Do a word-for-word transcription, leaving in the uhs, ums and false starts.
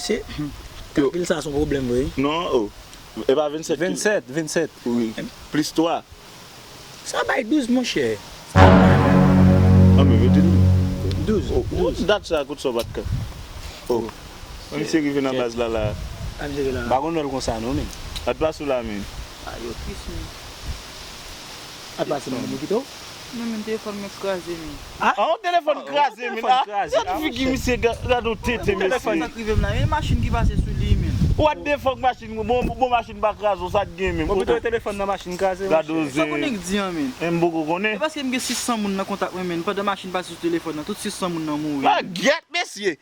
Se, kalkil sa se yon pwoblèm vre. Non, oh. E pa vennsèt ki... Vennsèt, vennsèt. Wi. Plis twa. Sa bay douz, monchè. An, men mete l. Douz, oh, oh, douz. Dat sa kout sa w pa t ka. Oh. Misye rive nan baz la, la. A, misye rive la. M pa konn wè l konsa, non, men. Al pase w la, men. A, yo tris, men. Al pase, men, mwen kite w. Non, men, telefòn mwen kraze, men. Ah, yon telefòn kraze, men. Ah, gad figi misye, gad yon tete, mesye. Telefòn sa k rive m la, men machin ki pase sou li, men. What the fuck, machin, bon, bon, machin pa kraze, sa k gen, men. Bon, pito telefòn nan machin kraze, gad oze. Sa konnen k di an, men. M poko konnen. E paske m gen sis san moun nan kontak mwen, men, pandan machin pase sou telefòn nan, tout sis san moun nan mouri. Ah, gyèt, mesye.